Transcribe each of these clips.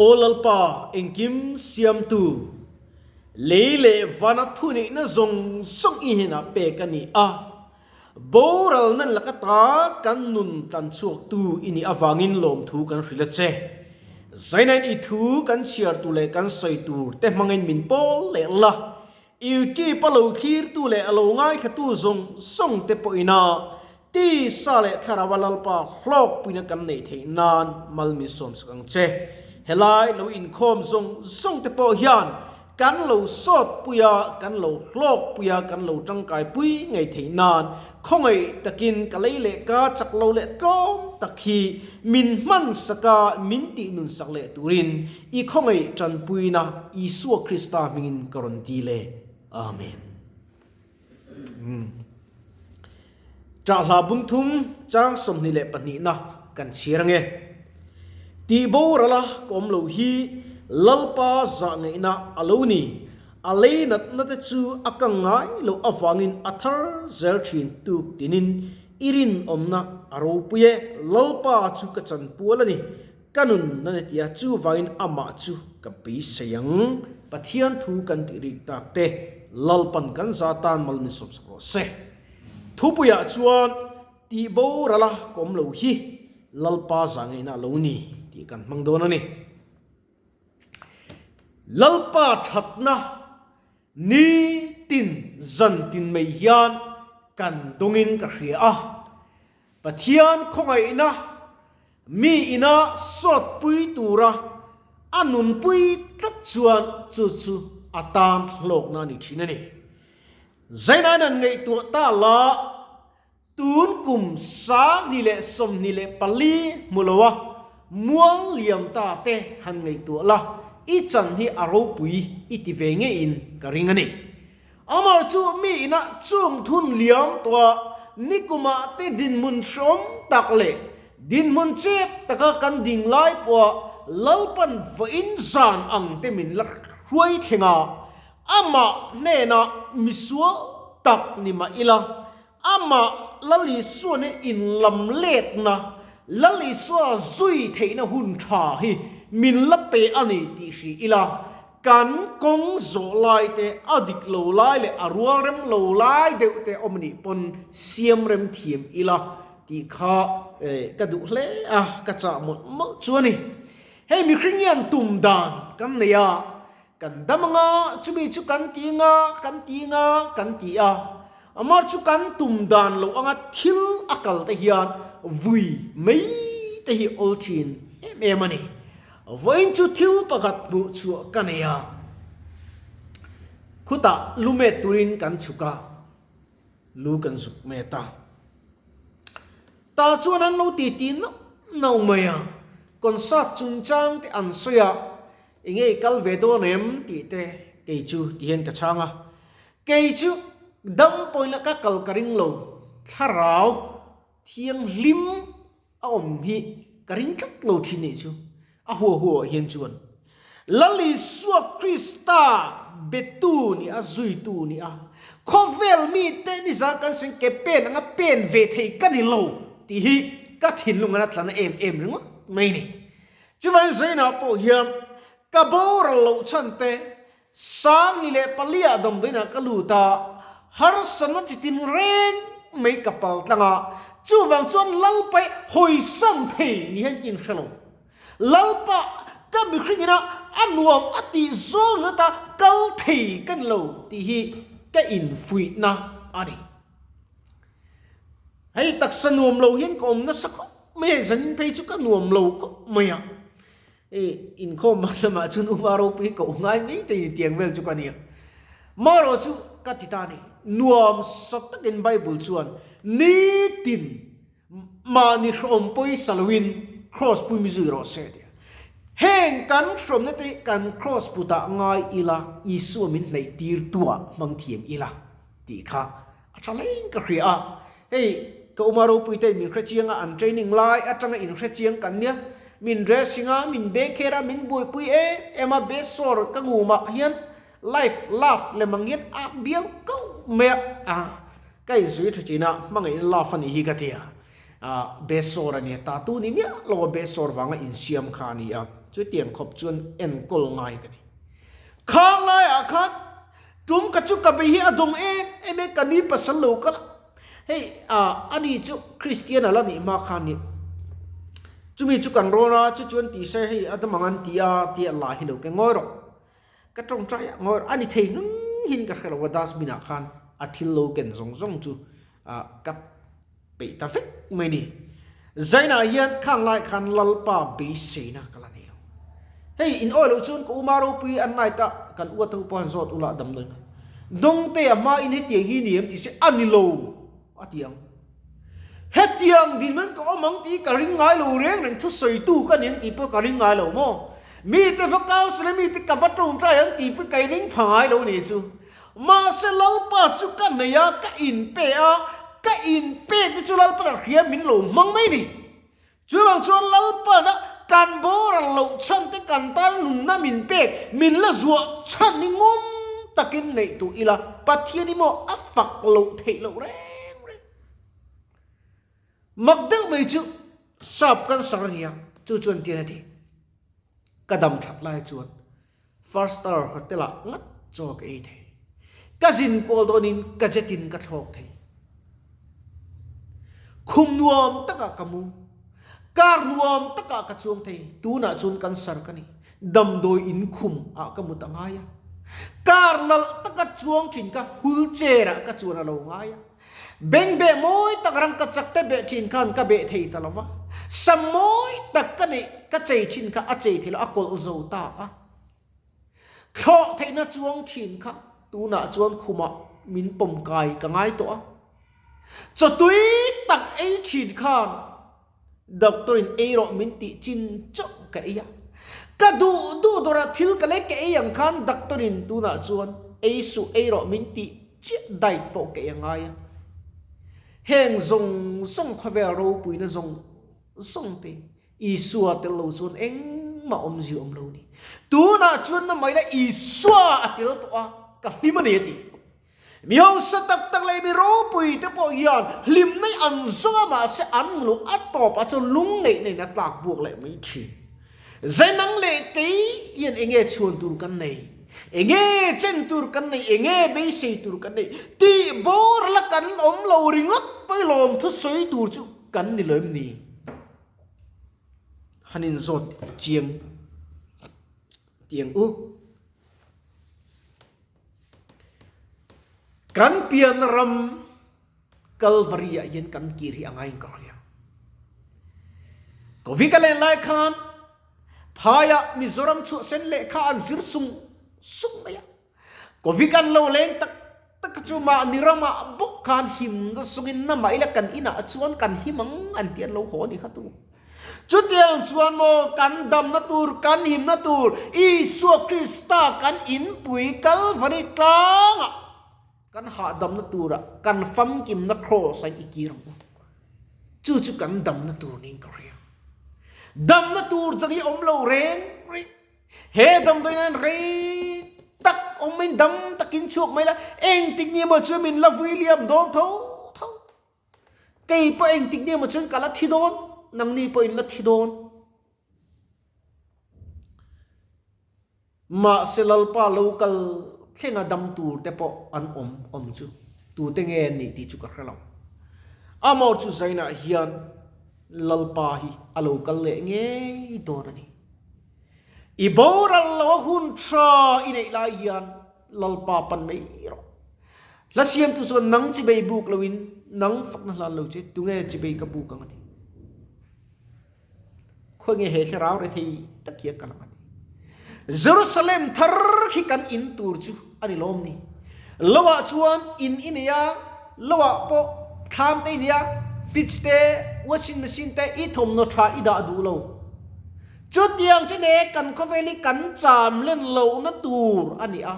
Aw Lalpa, engkim siamtu, lei leh vana thuneihna zawng zawng i hnenah pek a ni a. Boral nan laka ta kan nun tlan chhuaktu i nih avangin lawmthu kan hrilh a che. Zainain i thu kan chhiar tur leh kan sawi tur te hmangin min pawl leh la. YouTube a lo thlirtu leh a lo ngaithlatu zawng zawng te pawhin a tisa leh thlarau a Lalpa hlawkpuina kan neih theih nan mal min sawmsak ang che. Helai lo inkhawm zawng zawng te pawh hian Kan lo sawt pui a, kan lo hlawk pui a, kan lo tangkai pui ngei theih nan khawngaih takin ka lei leh ka chak lo leh tlawm tak hi min hman sak a, min tih nun sak leh turin i khawngaih tanpuina Isua Krista hmingin ka rawn dil e. Amen. Ṭah hla bung thum chang 22 na kan chhiar ange. Tih boral a ka awm lo hi Lalpa zah ngaihna a lo ni. A lei natna te chu a kang ngai loh avangin a thar zel ṭhin tuk tinin i rinawmna a ropui e. Lalpa chu ka chanpual a ni. Ka nun na ni tia chuvangin amah chu ka beisei ang. Pathian thu kan tih rik tak te Lalpan kan za tan mal min sawmsak rawh se. Thupuiah chuan tih boral a ka awm lo hi Lalpa za ngaihna a lo ni tih kan hmang dawn a ni. Lalpa thatna nitin zantin mai hian kan dawngin ka hria a. Pathian khawngaihna mi ina sawtpui tura a nunpui tlat chuan chu chu a tan hlawkna a ni thin a ni. Zainain an ngaihtuah ta la, tun kum 2024 hmu loa mual liam ta te han ngaihtuah la, i chan hi a ropui i ti ve ngeiin ka ring a ni. Amah chu mi inah chung thun liam tawh nikumah te dinhmun hreawm tak leh dinhmun chep taka kan ding lai pawha Lalpan vawiin zan ang te min la hruai thleng a, amah hnenah misual tak ni mah ila, amah Lal Isua nen inlam letna, Lal Isua zui theihna hun tha hi min la pe a ni tih hri ila, Kan kawng zawh lai te, a dik lo lai leh a rual rem lo lai deuh te awm nih pawn siam rem thiam ila tih kha ka duh hle a, ka chah mawlh mawlh chu a ni. Hei mihring hian tum dan kan nei a, kan dam anga chumi chu kan ti anga, kan ti anga, kan ti a, amah chu kan tum dan loh anga thil a kal te hian vui mai te hi awl thin em em a ni. Vawiin chu thil pakhat hmuh chhuah ka nei a, khutah lu met turin kan chhuk a, lu kan zuk met a. Tah chuan an lo titi nauh nauh mai a, concert chungchang te an sawi a, enge i kal ve dawn em tih te kei chu ti hian ka chhang a, kei chu dam pawhin la ka kal ka ring lo, thlarau thianghlim A awm hi ka ring tlat lo thin nih chu a hua hua ah hian chuan Lal Isua Krista betu nih a zuitu nih a khawvel mite nizan kan sawi ke pen anga pen ve thei ka ni lo tih hi ka thinlung an a tla na em em ringawt mai ni. Chuvangin Zainah pawh hian ka boral loh chhan te 2004 ah damdawiinah ka lut a, harsatna chi tin reng mai ka pal tlang a, chuvang chuan Lalpa i hawisan thei ni hian ka inhre lo. Lalpa ka mihring ina a nuam a tih zawng ringawt a kal thei ka ni lo tih hi ka infuihna a ni. Hei taksa nuam lo hian ka awm nasa khawp mai a, zanin phei chu ka nuam lo khawp mai a. I inkhawm hma lamah chuan Uma ropui koh ngai mai te in tiang vel chu ka nia. Marawh chu ka ti ta a ni. Nuam sa takin Bible chuan nitin mahni hrawm pawisa loin cross pui mi zui rawh se a ti a. Heng kan hrawmna te hi kan cross putah ngai ila Isua min hnaih tir tuah hmang thiam ila tih kha a tha hlein ka hria a. Hei ka Uma ropui te min hre chiang a, an training lai atanga in hre chiang kan nia. Min dressing a, min be kher a, min buaipui em em a, besawr ka ngumah hian life love lem ang hian a bial kauh mai a, a ka inzui tha thin a, hmangaihna love a nih hi ka ti a. Besawr a nia, tattoo ni miah lo a besawr vanga insiam kha a ni a, chutiang khawp chuan enkawl ngai ka ni. Khang laiah khan tum ka chu ka bei hi a dawng em em e, ka ni pasal lo kal a, hei a ni chu Kristian a la nih hma khan ni, chumi chu kan rawn a, chu chuan ti se hei a dam ang an ti a tia la hi lo ke ngawi rawh, ka tawngtai a ngawi rawh, a ni thei hnung hin ka hre lo a dustbin ah khan a thil lo ken zawng zawng chu ka peih ta vek mai ni. Zainah hian khang lai khan Lalpa beiseina ka la nei lo. Hei in awi loh chuan ka uma ropui an night a kan uat ho pawh han zawt ula damdawi kha. Dawngte a hma in hetiang hi ni em ti se a ni lo a ti ang. Hetiang dinhmun ka awm ang tih ka ring ngai lo reng reng thusawitu ka ni ang tih pawh ka ring ngai lo maw? Mite va council a mite ka va tawngtai ang tih pawh ka ring pha ngai lo ni chu. Mahse Lalpa chu ka nei a, ka inpe a, ka inpek te chu Lalpan a hria min lo hmang mai ni. Chuvang chuan Lalpana kan boral loh chhan te kan tan nunna min pek, min la zuah chhan hi ngun takin neih duh ila, Pathian hi maw a fak loh theih loh reng reng. Mak deuh mai chu sap cancer a nia, chu chuan tian a ti. Ka dam that lai chuan First Star Hotel ah ngat chaw ka ei thei. Ka zin kual dawnin ka jet in ka thlawk thei. Khum nuam takah ka mu. Car nuam takah ka chuang thei. Tunah chuan cancer ka ni. Damdawi in khum ah ka mut a ngai a. Car nalh taka chuang thin kha wheelchair ah ka chuan a lo ngai a. Beng beh mawi tak rangka chak te beh thin khan ka beh thei ta lo va, sam mawi tak ka neih ka chei thin kha a chei thei lo, a kawlh zo ta a. Thlawh theihna chuang thin kha tunah chuan khumah min pawm kai ka ngai tawh a. Chaw tui tak ei thin khan Doctor in ei rawh min tih chin chauh ka ei a. Ka duh duh dawrah thil ka lei ka ei ang khan doctor in tunah chuan ei suh ei rawh min tih chiah diet pawh ka ei a ngai a. Heng zawng zawng khawvel ropuina zawng zawng te Isua tel lo chuan engmah awmzia awm lo ni. Tunah chuan na mai la Isua a tel tawh a, ka hlim a ni a ti. Mi hausa tak tak leh mi ropui te pawh hian hlimna hi an zawng a, mahse an luh a tawp ah chuan lungngeihna in a tlak buak leh mai thin. Zainang leh kei hian enge chhuan tur kan nei, enge chen tur kan nei, enge beisei tur kan nei tih bawr la kan awm lo ringawt pawh i lawmthu sawi tur chu kan ni lo em ni? Han inzawt chiang tiang u. Kan pianna ram Kalvari ah hian kan kir hi a ngaiin ka hria. Covid a len lai khan phaiah Mizoram chhuahsen lehkha an zir sung sung mai a. Covid an lo leng tak tak chu mahni ramah bawk khan himna sungin na mah ila kan inah chuan kan him ang an ti an lo haw a ni kha tu. Chutiang chuan maw kan damna tur, kan himna tur Isua Krista kan inpui Kalvari tlangah kan hahdamna turah kan famkimna kraws a i kir ang u. Chu chu kan damna tur niin ka hria. Damna tur dang hi awm lo reng reng. He damdawiin hian rei tak awmin dam takin chhuak mai la, engtik ni emaw chuan min la vui liam dawn tho tho. Kei pawh engtik nge maw chuan ka la thi dawn, nangni pawh in la thi dawn. Mahse Lalpa lo kal thlenga dam tur te pawh an awm awm chu tute nge an nih tih chu ka hre lo. Amawr chu Zainah hian Lalpa hi a lo kal leh ngei dawn a ni. I boral lo a hun tha i neih lai hian Lalpa pan mai rawh. Hla siamtu chuan nang chibei buk loin nang fakna hlan lo che, tunge chibei ka buk ang a ti. Khawi nge he thlarau rethei tak hi a kal ang a ti. Jerusalem thar khi kan in tur chu a ni lawm ni. Lo ah chuan in i nei a, lo ah pawh thlam te i nei a, fridge te, washing machine te i thawmhnaw tha i dah duh lo. Chutiang chu ne kan khawvel hi kan cham len lohna tur a ni a.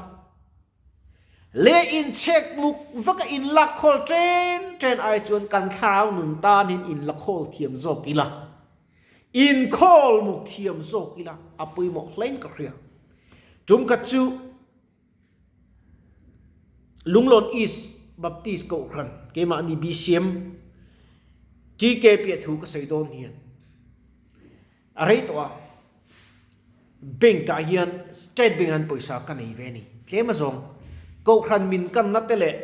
Le inchhek muk vaka in lak khawl chen chen ai chuan kan thlarau nun tan hin in la khawl thiam zawk ila, in khawl muk thiam zawk ila a pawimawh hlein ka hria. Tum khat chu Lunglawn East Baptist Kohhran keimahni BCM. TKP a thu ka sawi dawn hian a rei tawh a, bank ah hian state bank ah hian pawisa ka nei ve a ni. Tlem a zawng kohhran min kanna te leh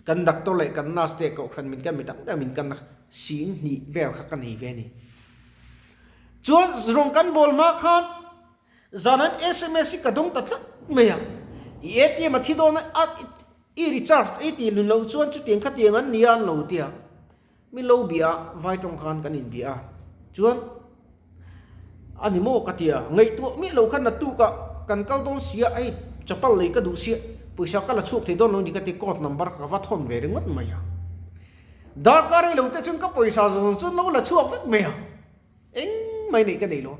kan doctor leh kan nurse te kohhran min kan mi tam tak min kanna sing hnih vel kha ka nei ve a ni. Chuan rawng kan bawl hma khan zan an sms hi ka dawng ta tlat mai a, i ATM a thi dawn a I recharge ei tih lun loh chuan chutiang khatiang an nia an lo tia. Min lo bia a, vai tawng khan kan inbia a. Chuan a ni maw ka tia, ngaihtuah miah lo khan naktuk ah kan kal dawn sia, hei chapal lei ka duh sia, pawisa ka la chhuak thei dawn lo ni ka ti, code number ka va thawn ve ringawt mai a. Darkar rei lo te chuan ka pawisa zawng chuan lo la chhuak vek mai a. Engmah neih ka nei lo.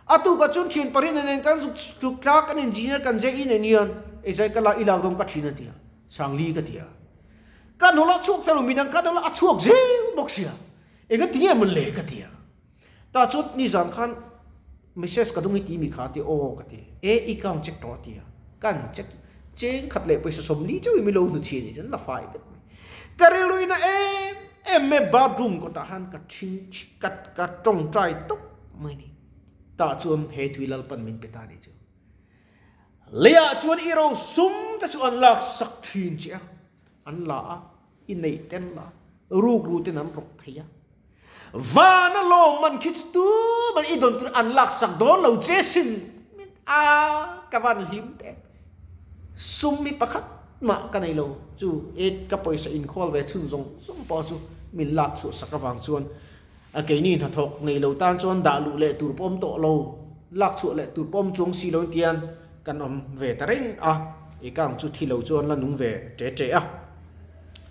A tukah chuan thian pariat nen kan zuk tluk tlak kan engineer kan JE nen hian ezai ka la i lak dawn ka thin a ti a, Sangli ka ti a. Ka hnawla chhuak thei lo midang ka hnawla a chhuak zel bawk sia, enga ti nge mawn le ka ti a. Tah chuan nizan khan message ka dawng i ti mi kha a ti aw ka ti, e i count check tawh a ti a, kan check cheng khat leh pawisa 40 chauh i mi lo hnu chhi a nih chuan la fai vek mai. Ka rilruina em em mai bathroom kawtah khan ka thing ka ka tawngtai tawp mai ni. Tah chuan he tui Lalpan min pe ta ni chu. Leiah chuan i ro sum te chu an lak sak thin che a, an la a, i neih ten la, rukru ten an rawk thei a. Vana lawmman khi chu tu man i dawn tur an lak sak dawn lo che sin a ka van hlim teh. Sum hi pakhat mah ka nei lo chu e ka pawisa inkhawl ve chhun zawng zawng pawh chu min lak chhuah sak avang chuan a keini hnathawk nei lo tan chuan dah luh leh tur pawh awm tawh lo, lak chhuah leh tur pawh awm chuang si lo tian kan awm ve ta reng a, e ka ang chu thi lo chuan la nung ve ṭe ṭe a,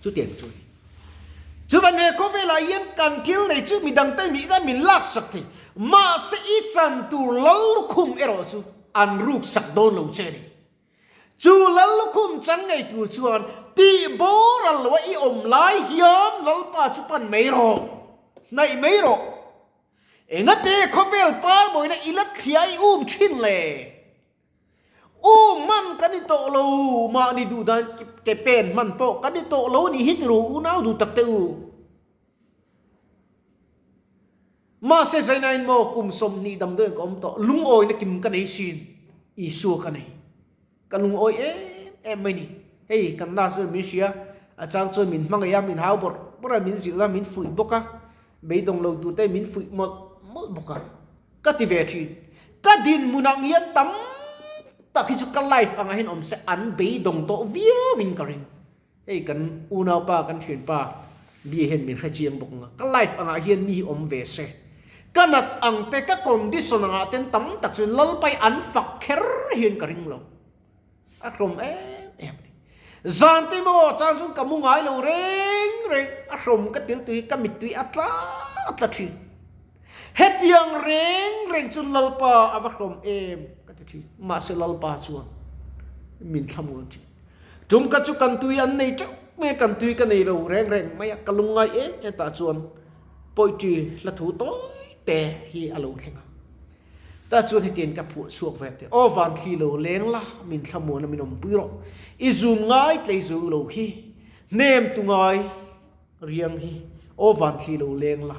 chutiang chu a ni. Chuvan he khawvelah hian kan thil nei chu midangte mihna min laksak thei, mahse i chan tur lal lukhum erawh chu an ruksak dawn lo che a ni. Chu lal lukhum chang ngei tur chuan tih boral loa i awm lai hian Lalpa chu pan mai rawh, hnaih mai rawh. Engate khawvel parmawina i la thlia i um thin le? Um hman kan ni tawh lo, mahni duh dan ke pen hman pawh kan ni tawh lo a nih hi ti ru unau duh tak teh u. Mahse Zainain maw kum 20 damdawiin ka awm tawh, lungawina kim ka nei sin, Isua ka nei. Ka lungawi em em mai ni. Hei kan nurse chuan min hria, a chang chuan min hmangaih a, min hau bawrh bawrh a, min zilh a, min fuih bawk a, beidawng lo tur te min fuih mawlh mawlh bawk a. Ka ti ve thin. Ka dinhmun ang hian tam tak hi chu ka life angah hian awm se an beidawng tawh viauin ka ring. Hei kan unaupa kan thianpa mi hian min hrechiang bawk ang a, ka life angah hian mi hi awm ve se. Ka nat ang te ka condition angah ten tam tak chuan Lalpai an fak kher hian ka ring lo. A hlawm em em a ni. Zan te maw chang chuan ka mu ngai lo reng reng, a hlawm ka til tui hi ka mittui a tla tla thin. Hetiang reng reng chu Lalpa a va hlawm em ka ti thin. Mahse Lalpa chuan min thlamuan thin. Tum ka chu kan tui an nei teuh mai a, kan tui ka nei lo reng reng mai a, ka lungngai em em tah chuan poetry hla thu tawi te hi a lo thleng a. Tah chuan hetiang ka phuah chhuak ve te, Aw van thli lo leng la, min thlamuan a min awmpui rawh, i zun ngai tlei zo lo hi, hnem tu ngai riang hi, aw van thli lo leng la,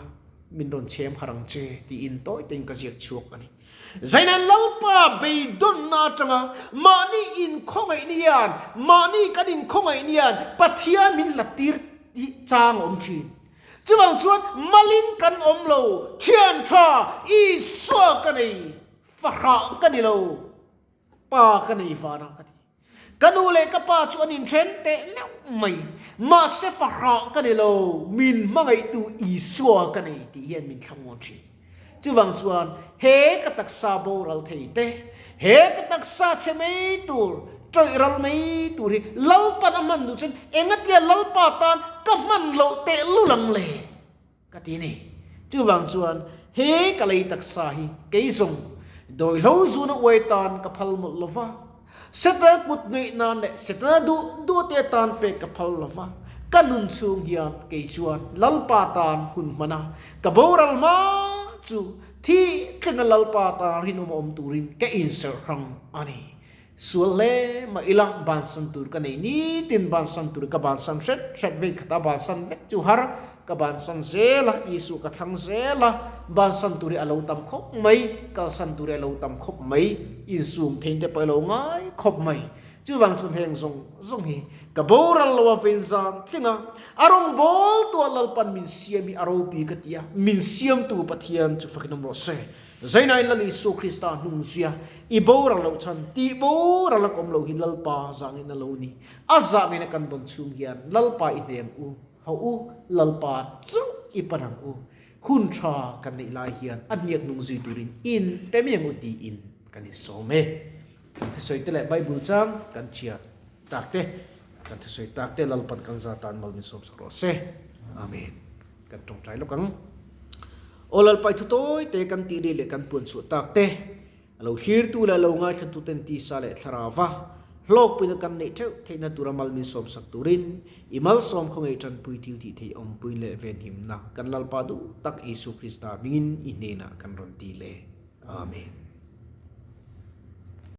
min rawn chhem harh ang che tiin tawi tein ka ziak chhuak a ni. Zainan Lalpa beidawnna atanga mahni inkhawngaih nian, mahni kan inkhawngaih nian Pathian min hlat tir hi chang a awm thin. Chuvang chuan malin kan awm lo, thian tha Isua ka nei, fahrah ka ni lo, pa ka nei vanah ka ti. Ka nu leh ka pa chu an inthen teh meuh mai, mahse fahrah ka ni lo, min hmangaihtu Isua ka nei tih hian min thlamuan thin. Chuvang chuan he ka taksa boral thei te, he ka taksa chhe mai tur, tawih ral mai tur hi Lalpan a hman duh chuan engatia Lalpa tan ka hman loh tehlul ang le? Ka ti ni. Chuvang chuan he ka lei taksa hi kei zawng dawihlo zuna uai tan ka phal mawlh lo va, Setana kut nuih nan leh Setana duh duh te tan pek ka phal lo va, ka nun chhung hian kei chuan Lalpa tan hun hman a, ka boral hma chu thi tlenga Lalpa tan rinawm a awm turin ka inserh hrang a ni. Sual hle mah ila bansan tur ka nei nitin bansan tur ka bansan hret hret vei khata bansan vek chu har ka bansan zel a, Isua ka thlang zel a, bansan tur hi a lo tam khawp mai, kalsan tur hi a lo tam khawp mai, insum thein te pawh i lo ngai khawp mai. Chuvang chuan heng zawng zawng hi ka boral lo a vein zan tling a, a rawngbâwl tuah Lalpan min siam hi a ropi ka ti a, min siamtu Pathian chu fakin awm rawh se. Zainain Lal Isua Krista hnung zia i boral loh chhan tih boral a kawm loh hi Lalpa zahngin a lo ni. A zahngin a kan dawn chhung hian Lalpa i hnem u, ho u, Lalpa chauh i pan ang u. Hun tha kan neih lai hian a hniak hnung zui turin in pe mai ang u tiin kan insawm e. Kan thusawi te leh Bible chang kan chhiar tak te, kan thusawi tak te Lalpan kan za tan mal min sawm sak rawh se. Amen. Kan tawngtai lawk ang. Aw Lalpai thu tawi te kan tih ri leh kan puan chhuah tak te, a lo thlirtu leh a lo ngaithlatu ten tisa leh thlarauva hlawkpuina kan neih theuh theihna tura mal min sawm sak turin i malsawm khawngaih tanpui thil tih theih awmpui leh venhimna kan Lalpa duh tak Isua Krista hmingin i hnenah kan rawn ti le. Amen.